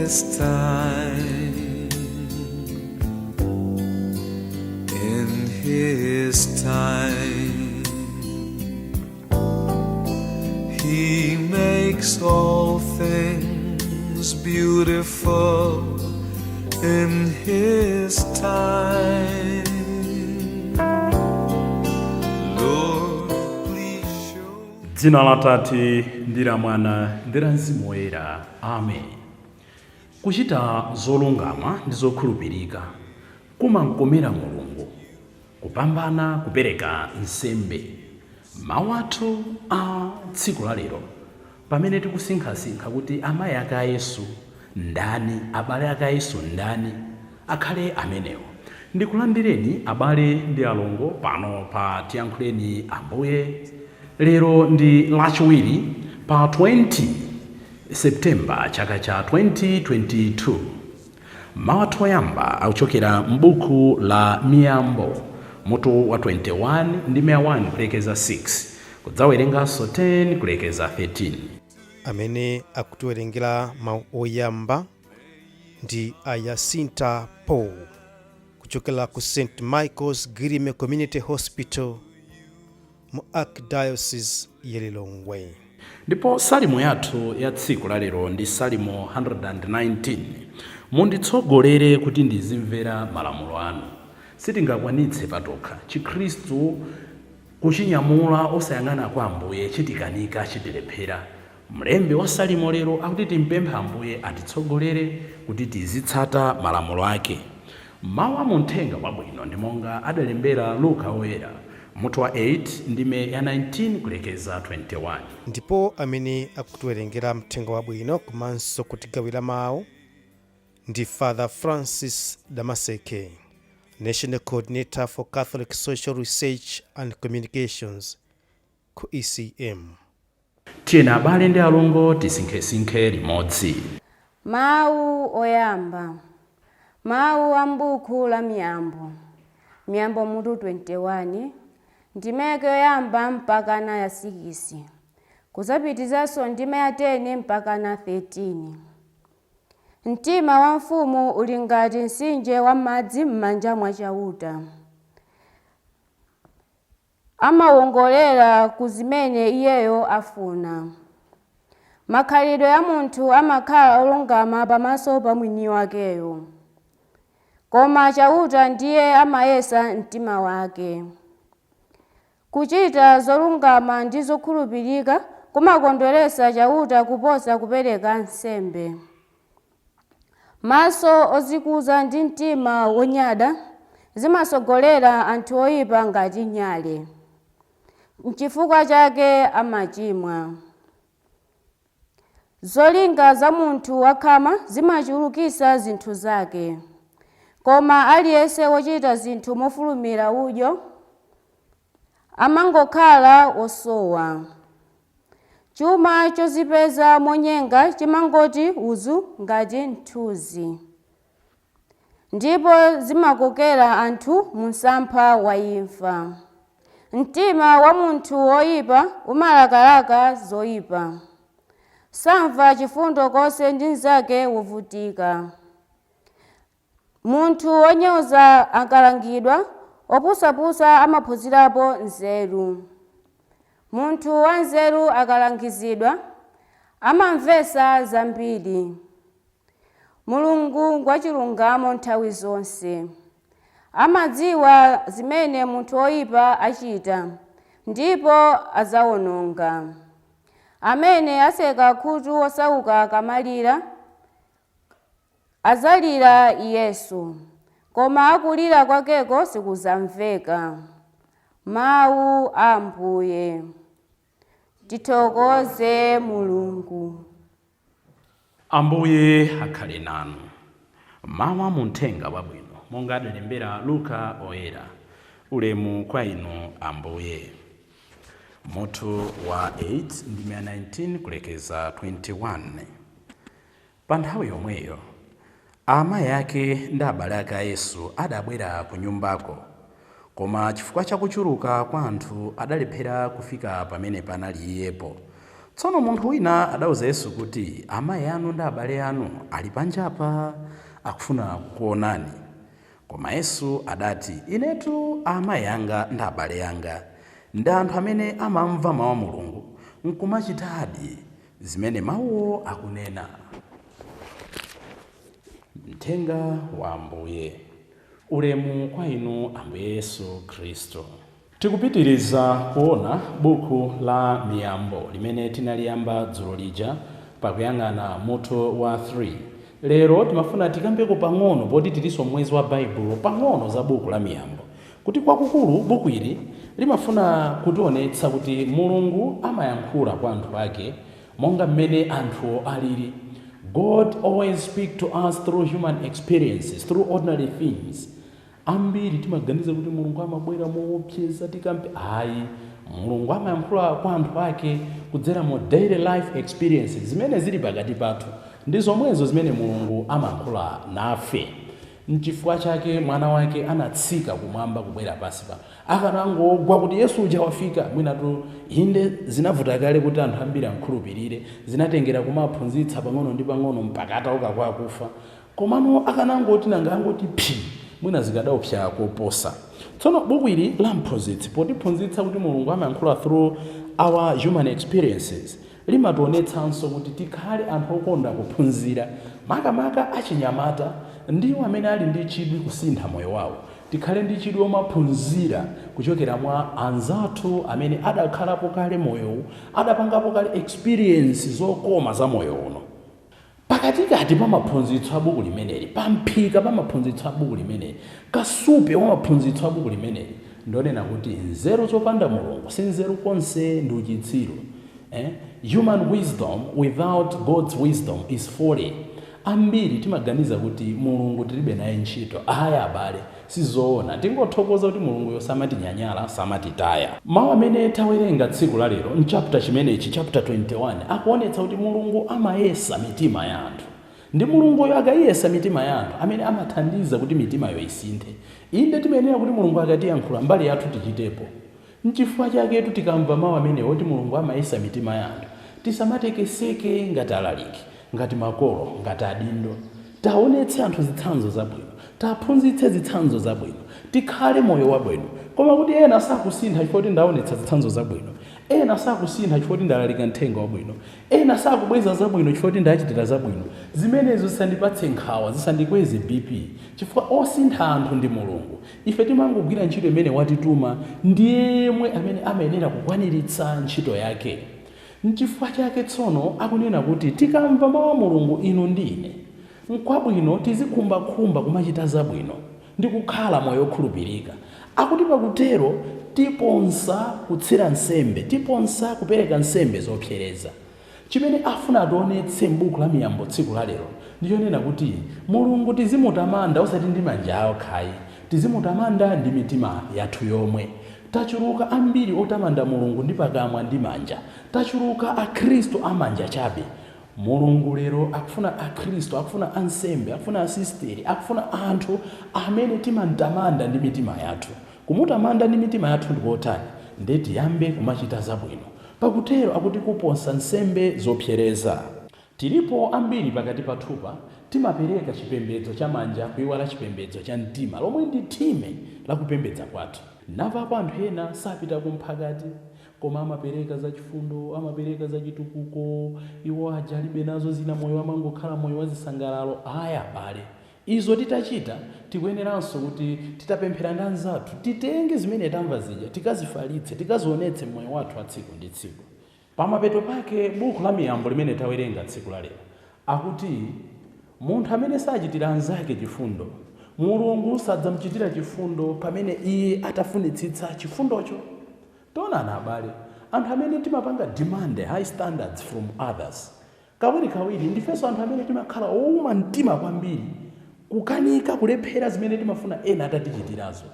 His time, in His time, He makes all things beautiful in His time. Lord, please show. Dzina la Tate ndi la Mwana ndi la Mzimu Woyera, amen. Kuchita zolungama ndi zokhulupirika kumankomera Mulungu kupambana kupereka nsembe. Mawu athu a tsiku la lero, pamene tikusinkhasinkha kuti amayi ake a Yesu ndani, abale ake a Yesu ndani, akhale amenewo. Ndikulandireni, abale ndi alongo, pano pa Tiyankhuleni Ambuye. Lero ndi Lachiwiri pa 20 Septemba chaka cha 2022. Mawu athu oyamba akuchokera m'buku la Miyambo, mutu wa 21 ndi 1 kulekeza 6, kudzawerenganso 10 kulekeza 13. Amene akutiwerengera mawu oyamba ndi a Yasinta Paul kuchokera ku St Michael's Girime Community Hospital mu Archdiocese ya Lilongwe. Ndipo salimo yathu ya tsiku lalero ndi Salimo 119, "Munditsogolere kuti ndizimvera malamulo anu." Sitingakwanitse patokha. Chikhristu kuchinyamula osayang'ana kwa Ambuye chitikanika, chitilephera. Mlembi wa salimo lero akuti timpemphe Ambuye atitsogolere kuti tizitsata malamulo ake. Mawu a muthenga wabwino ndi monga adalembera Luka Woyera, mutu wa 8 ndime ya 19 kulekeza 21. Ndipo amene akutiwerengera mthenga wabwino komanso kutigawira mawu ndi Father Francis Damaseke, National Coordinator for Catholic Social Research and Communications ku ECM. Tiyeni, abale ndi alongo, tisinkhesinkhe limodzi. Mawu oyamba, mawu a m'buku la Miyambo, Miyambo mutu 21, ndimeke yoyamba mpakana ya 6, kudzapitizanso ndime ya 10 mpakana 13. Mtima wa mfumu uli ngati mtsinje wa madzi m'manja mwa Chauta, amawongolera ku zimene iyeyo afuna. Makhalidwe a munthu amakhala olungama pamaso pa mwini wakeyo, koma Chauta ndiye amayesa mtima wake. Kuchita zolungama ndi zokhulupirika kumakondweretsa Chauta kuposa kupereka nsembe. Maso ozikuza ndi mtima wonyada zimasogolera anthu oyipa ngati nyale, nchifukwa chake amachimwa. Zolinga za munthu wakhama zimachulukitsa zinthu zake, koma aliyense wochita zinthu mofulumira udyo amangokhala wosowa. Chuma chozipeza monyenga chimangoti uzu ngati nthunzi, ndipo zimakokera anthu mu msampha wa imfa. Mtima wa munthu woyipa umalakalaka zoyipa, samva chifundo konse ndi mnzake wovutika. Munthu wonyoza akalangidwa, opusapusa amaphunzirapo nzeru. Munthu wanzeru akalangizidwa, amamvetsa zambiri. Mulungu ngwachilungamo nthawi zonse, amadziwa zimene munthu woyipa achita ndipo adzawononga. Amene atseka khutu osauka akamalira, azalira iyenso, koma akulira kwakeko sikudzamveka. Mawu a Ambuye. Tithokoze Mulungu. Ambuye akhale nanu. Mawu a muthenga wabwino monga adalembera Luka Oyera. Ulemu kwa inu, Ambuye. Mutu wa 8 ndime ya 19 kulekeza 21. Pa nthawi yomweyo amayi ake ndi abale ake a Yesu adabwera ku nyumbako, koma chifukwa cha kuchuluka kwa anthu adalephera kufika pamene panali iyepo. Tsono munthu wina adawuza Yesu kuti, amayi anu ndi abale anu ali panjapa akufuna kukuonani. Koma Yesu adati, inetu amayi anga ndi abale anga ndi anthu amene amamva mawu a Mulungu nkumachitadi zimene mawuwo akunena. Mthenga wa Ambuye. Ulemu kwa inu Ambuye Yesu Khristu. Tikupitiriza kuona buku la Miyambo limene tinaliyamba dzulo lija pakuyang'ana mutu wa 3. Lero timafuna tikambeko pang'ono, poti tilinso mwezi wa Baibulo, pang'ono za buku la Miyambo, kuti kwakukulu buku ili limafuna kutionetsa kuti Mulungu amayankhula kwa anthu ake monga mmene anthuwo alili. God always speak to us through human experiences, through ordinary things. Ambiri timaganiza kuti Mulungu amabwera moopseza tikampe. Ayi, Mulungu amayankhula kwa anthu ake kudzera mu daily life experiences zimene zili pakati pathu, ndi zomwezo zimene Mulungu amayankhula nafe. Nchifukwa chake mwana wake anatsika kumwamba kubwera pansi pano. Akanangogwa kuti Yesu uja wafika, mwinatu inde zinavuta kale kuti anthu ambiri ankhulupirire, zinatengera kumaphunzitsa pang'ono ndi pang'ono mpaka atauka kwa akufa. Komano akanangoti nanga angoti phi, mwina zikadaopsa koposa. Tsono buku ili la mphunzitsi, potiphunzitsa kuti Mulungu amayankhula through our human experiences, limationetsanso kuti tikhale anthu okonda kuphunzira, makamaka achinyamata ndiwo amene ali ndi chidwi kusintha moyo wawo. Tikhale ndi chidwi omaphunzira kuchokera mwa anzathu amene adakhalapo kale moyowu, adapangapo kale experience zokoma za moyo uno. Pakatikati pa maphunzitso a buku limeneli, pamphika pa maphunzitso a buku limeneli, kasupe wa maphunzitso a buku limeneli, ndonena kuti nzeru zopanda Mulungu si nzeru konse, ndi uchitsiru. Human wisdom without God's wisdom is folly. Ambiri timaganiza kuti Mulungu tilibe naye ntchito. Aya abale, sizoona. Tingothokoza kuti Mulunguyo samatinyanyala, samatitaya. Mawu amene tawerenga tsiku la lero mchapter chimenechi, chapter 21, akuonetsa kuti Mulungu amayesa mitima ya anthu. Ndi Mulunguyo akayesa mitima ya anthu amene amathandiza kuti mitimayo isinthe. Inde timayenera kuti Mulungu akatiyankhula mbali yathu tichitepo. Nchifukwa chaketu tikamva mawu amenewo kuti Mulungu amayesa mitima ya anthu, tisamatekeseke ngati alaliki, ngati makolo, ngati adindo. Taonetse anthu zitsanzo zabwino, taphunzitse zitsanzo zabwino, tikhale moyo wabwino. Koma kuti ena sakusintha chifukwa kuti ndaonetsa zitsanzo zabwino, ena sakusintha chifukwa kuti ndalalika mthenga wabwino, ena sakubweza zabwino chifukwa kuti ndachitira zabwino, zimenezo zisandipatse nkhawa, zisandikweze BP, chifukwa osintha anthu ndi Mulungu. Ife timangogwira ntchito imene watituma, ndiye yemwe amene amayenera kukwaniritsa ntchito yake. Nchifukwa chake tsono akunena kuti tikamva mawu a Mulungu, inu ndi ine, nkwabwino tizikhumbakhumba kumachita zabwino ndi kukhala moyo okhulupirika. Akuti pakutero tiponsa kutsira nsembe, tiponsa kupereka nsembe zopsereza. Chimene afuna ationetse m'buku la Miyambo tsiku la lero ndichonena kuti Mulungu tizimutamanda osati ndi manja awo khayi, tizimutamanda ndi mitima yathu yomwe. Tachuluka ambiri otamanda Mulungu ndi pakamwa ndi manja, tachuluka akhristu amanja chabe. Mulungu lero akufuna akhristu, akufuna ansembe, akufuna asisteri, akufuna anthu amene timamutamanda ndi mitima yathu. Kumutamanda ndi mitima yathu ndikotani? Ndiye tiyambe kumachita zabwino. Pakutero akuti kuponsa nsembe zopsereza. Tilipo ambiri pakati pathupa timapereka chipembedzo cha manja kuiwala chipembedzo cha mtima, lomwe ndi thime la kupembedza kwathu. Navapo anthu ena sapita kumphakati, koma amapereka zachifundo, amapereka zachitukuko, iwo aja alibe nazo zina, moyo amangokhala moyo wa zisangalalo. Aya abale, izo titachita tikuyeneranso kuti titapemphera ndi anzathu, titenge zimene tamva zija tikazifalitse, tikazionetse moyo wathu wa tsiku ndi tsiku. Pamapeto pake buku la Miyambo limene tawerenga tsiku la lero akuti munthu amene sachitira anzake chifundo, Mulungu sadzamuchitira chifundo pamene iye atafunitsitsa chifundocho. Taonani abale, anthu amene timapanga demand high standards from others, kawirikawiri ndifenso anthu amene timakhala owuma mtima kwambiri, kukanika kulephera zimene timafuna ena atatichitirazo.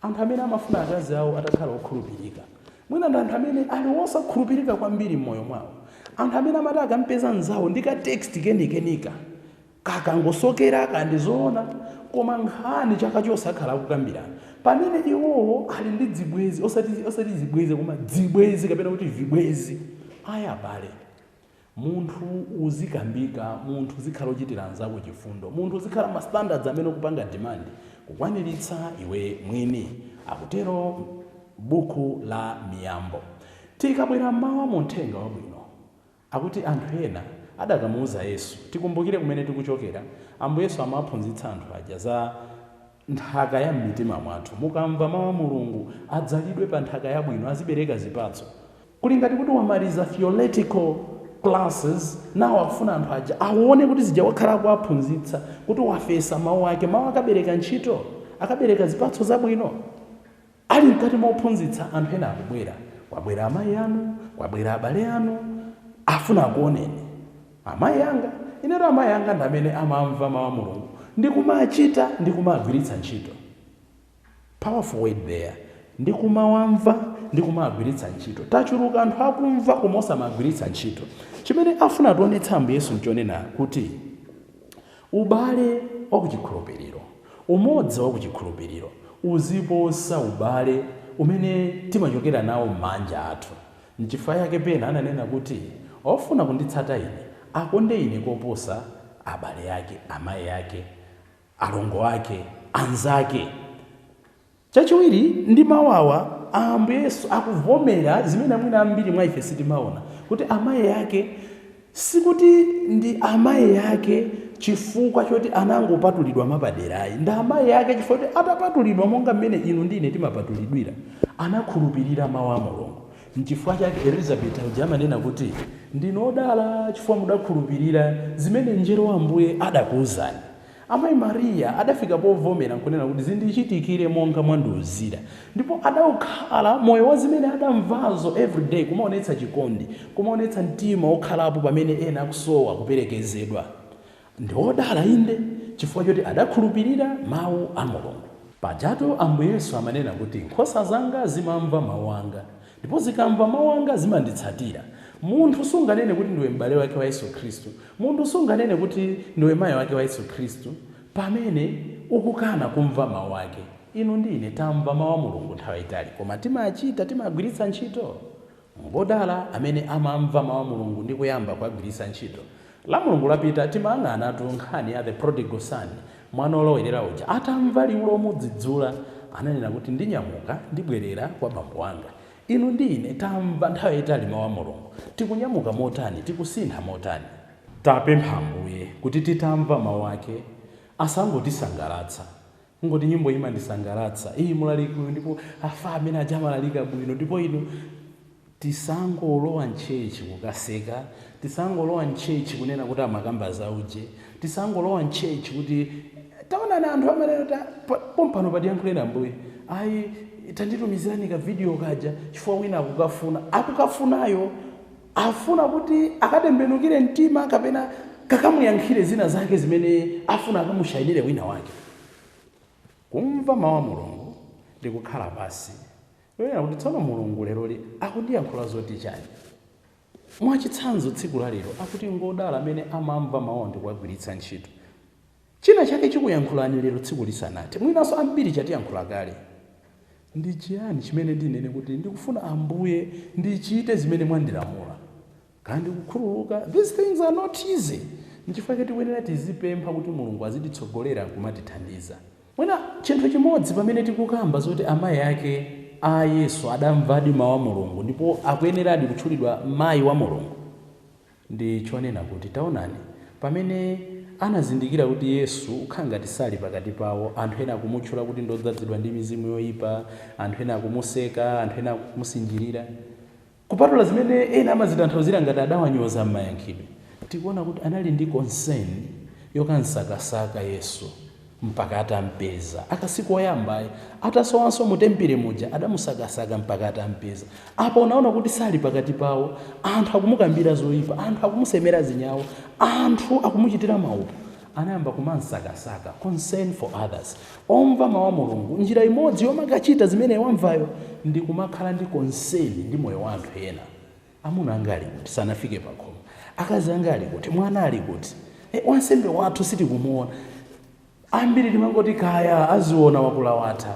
Anthu amene amafuna akazi awo atakhala okhulupirika, mwina ndi anthu amene ali osakhulupirika kwambiri m'moyo mwawo. Anthu amene amati akampeza mnzawo ndi ka text kenikenika kakangosokera kandizoona, koma nkhani chaka chonse akhala akukambirana, pamene iwowo ali ndi dzibwezi, osati zibwezi koma dzibwezi kapena kuti vibwezi. Aya abale, Munthu uzikambika, munthu uzikhala ochitira anzako chifundo, munthu uzikhala ma standards amene ukupanga demand kukwaniritsa iwe mwini, akutero buku la Miyambo. Tikabwera mmawa mu Mthenga Wabwino, akuti anthu ena adakamuuza Yesu. Tikumbukire kumene tikuchokera. Ambuye Yesu amaphunzitsa anthu aja za nthaka ya m'mitima mwathu. Mukamva mawu a Mulungu, adzalidwe pa nthaka yabwino, azibereka zipatso. Kuli ngati kuti wamaliza theoretical classes, nawo akufuna anthu aja aone kuti zija wakhala kuwaphunzitsa, kuti wafesa mawu ake, mawu akabereka ntchito, akabereka zipatso zabwino. Ali mkati mophunzitsa, anthu ena akubwera. Kwabwera amayi anu, kwabwera abale anu, afuna akuoneni. Amayi anga, ineto amayi anga ndi amene amamva mawu a Mulungu ndikumachita, ndikumagwiritsa ntchito. Powerful word there, ndikumawamva, ndikumagwiritsa ntchito. Tachuluka anthu akumva koma osamagwiritsa ntchito. Chimene afuna tionetsa Ambuye Yesu nchonena kuti ubale wakuchikhulupiriro, umodzi wakuchikhulupiriro, uziposa ubale umene timachokera nawo m'manja athu. Nchifukwa yake pena ananena kuti ofuna kunditsata ine akonde ine koposa abale ake, amayi ake, alongo ake, anzake. Chachiwiri, ndi mawawa Ambuye Yesu akuvomera zimene mwina ambiri mwa ife sitimaona, kuti amayi ake sikuti ndi amayi ake chifukwa choti anangopatulidwa mwapaderayi. Ndi amayi ake chifukwa choti atapatulidwa monga mmene inu ndi ine timapatulidwira, anakhulupirira mawu a Mulungu. Nchifukwa chake Elizabeth uja amanena kuti ndinu odala chifukwa mudakhulupirira zimene mngelo wa Ambuye adakuwuzani. Amayi Mariya adafika povomera nkunena kuti zindichitikire monga mwandiuzira, ndipo adakhala moyo wa zimene adamvazo everyday, kumaonetsa chikondi, kumaonetsa mtima wokhalapo pamene ena akusowa kuperekezedwa. Ndi odala inde chifukwa choti adakhulupirira mawu a Mulungu. Pajatu Ambuye Yesu amanena kuti nkhosa zanga zimamva mawu anga, ndipo zikamva mawu anga zimanditsatira. Munthu sunganene kuti ndiwe m'bale wake wa Yesu Khristu, munthu sunganene kuti ndiwe mayi wake wa Yesu Khristu pamene ukukana kumva mawu ake. Inu ndi ine tamva mawu a Mulungu nthawi yayitali, koma timachita, timagwiritsa ntchito? Ngodala amene amamva mawu a Mulungu ndi kuyamba kuwagwiritsa ntchito. La Mulungu lapita timayang'anatu nkhani ya the prodigal son, mwana olowerera uja. Atamva liwu lomudzudzula, ananena kuti ndinyamuka, ndibwerera kwa bambo anga. Inu ndi ine tamva nthawi yayitali mawu a Mulungu, tikunyamuka motani? Tikusintha motani? Tapempha Ambuye kuti titamva mawu ake asangotisangalatsa, ngoti nyimbo imandisangalatsa iyi, mulaliki uyu, ndipo afa amene aja amalalika bwino, ndipo inu tisangolowa m'church kukaseka, tisangolowa m'church kunena kuti amakamba zauje, tisangolowa m'church kuti taonani anthu amanena pompano patiyankhuleni Ambuye, ayi, tanditumizirani ka video kaja chifukwa wina akukafuna. Akukafunayo afuna kuti akatembenukire mtima kapena kakamuyankhire zina zake zimene afuna akamushayinire wina wake. Kumva mawu a Mulungu ndi kukhala pasi loyera kuti tsono Mulungu leroli akundiyankhula zoti chani? Mwachitsanzo, tsiku la lero akuti ngodala amene amamva mawu ndi kuwagwiritsa ntchito. China chake chikuyankhulani lero tsiku lisanathe, mwinanso ambiri chatiyankhula kale. Ndi chiyani chimene ndinene kuti ndikufuna Ambuye ndichite zimene mwandilamula? Kandi kukhululuka, these things are not easy. Nchifukwa chake tikuyenera tizipempha kuti Mulungu azititsogolera nkumatithandiza. Mwina chinthu chimodzi, pamene tikukamba zoti amayi ake a Yesu adamvadi mawu a Mulungu ndipo akuyeneradi kutchulidwa mayi wa Mulungu, ndi chonena kuti taonani, pamene anazindikira kuti Yesu ukhala ngati sali pakati pawo, anthu ena akumutchula kuti ndodzazidwa ndi mizimu yoyipa, anthu ena akumuseka, anthu ena akumusinjirira, kupatula zimene ena amazitanthauzira ngati adawanyoza m'mayankhidwe, tikuona kuti anali ndi concern yokansakasaka Yesu mpaka atampeza. Akasiku oyambayi atasowanso mu tempere muja, adamusakasaka mpaka atampeza. Apa unaona kuti sali pakati pawo, anthu akumukambira zoyipa, anthu akumusemera zinyawo, anthu akumuchitira maupo, anayamba kumansakasaka. Concern for others. Omva mawu a Mulungu, njira imodzi yomakachita zimene wamvayo ndi kumakhala ndi concern ndi moyo wa anthu ena. Amuna anga ali kuti? Sanafike pakhomo. Akazi anga ali kuti? Mwana ali kuti? Wansembe wathu sitikumuona. Ambiri timangoti kaya aziona wakulawatha.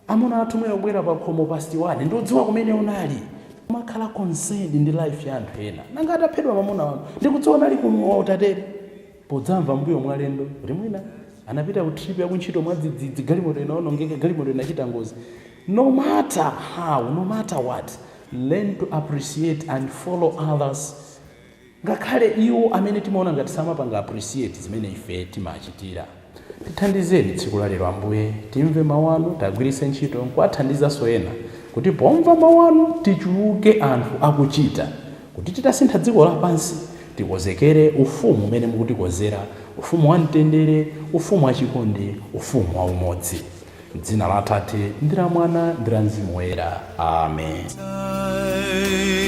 Amuna athu mwina kubwera pakhomo past 1, ndiodziwa kumene unali. Makhala concerned ndi life ya anthu ena. Nanga ataphedwa mamuna wanu, ndikudziwa nali kumowa utatere, podzamva mbuyo mwalendo kuti mwina anapita ku trip yakuntchito mwadzidzidzi, galimoto inaonongeka, galimoto inachita ngozi. No matter how, no matter what, learn to appreciate and follow others, ngakhale iwo amene timaona ngati samapanga appreciate zimene ife timachitira. Tithandizeni tsiku la lero, Ambuye, timve mawu anu, tagwiritse ntchito nkuwathandizanso ena, kuti pomva mawu anu tichuluke anthu akuchita, kuti titasintha dziko lapansi tikonzekere ufumu umene mukutikonzera, ufumu wa mtendere, ufumu wachikondi, ufumu wa umodzi. Dzina la Atate ndi la Mwana ndi la Mzimu Woyera, amen. Time.